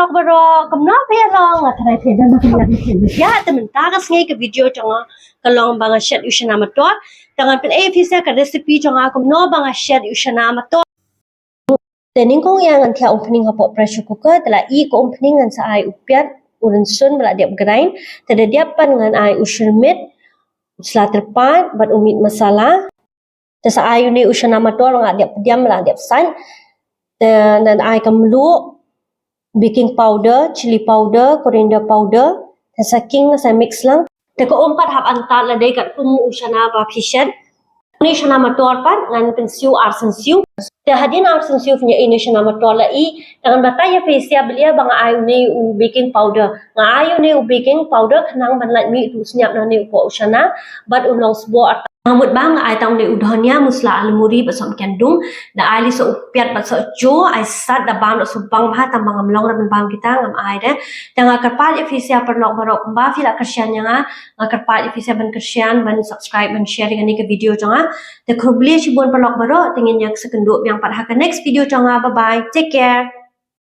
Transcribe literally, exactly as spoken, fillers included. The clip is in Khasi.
Paralok baroh, kumno phi ïa long? Nga tharai phi don ba phi ïa, te mynta ka sngi ka video jong nga ka long ba nga shet ïa u shana mator. Te ngan pyni ïa phi sa ka recipe jong nga kumno ba nga shet ïa u shana mator. Te nyngkong ïa ngan thiah umphniang hapoh pressure cooker, te la ih ka umphniang ngan sa ai u piat, u rynsun ba la dep grind, te da dep pat ngan ai u shyrmit, u sla tyrpad bad u meat masala. Te sa ai une u shana mator nga dep pdiang, la dep sait. Te ngan ai ka mluh, baking powder, chili powder, coriander powder. Te sa king, sa mix lang. Te ka um pat hap antad la dei katkum u shana ba phi shet. Une u shana mator pat ngan pynsiew ar sien siew. Te hadien ar sien siew phin ïa ih une u shana mator la ih. Te ngan batai ïa phi sa balei ba nga ai une u baking powder. Nga ai une u baking powder khnang ban lait mih utu u sniap na une u poh u shana bad un long sbor ar. Nga mut ba nga ai tang une u dhania, masala, al muri bad sohmynken dung. Da ai lei soh u piat bad soh u ju, ai sat da bam da subang bha tang ba ngam long ra ban bam kita, ngam ai de. Te nga kyrpad ïa phi sa paralok baroh, kumba phi la kyrshan ïa nga, nga kyrpad ïa phi sa ban kyrshan, ban subscribe, ban share ïa kane ka video jong nga. Te khublei shibun paralok baroh, te ngin ïa sa kynduh biang pat ha ka next video jong nga. Bye bye, take care.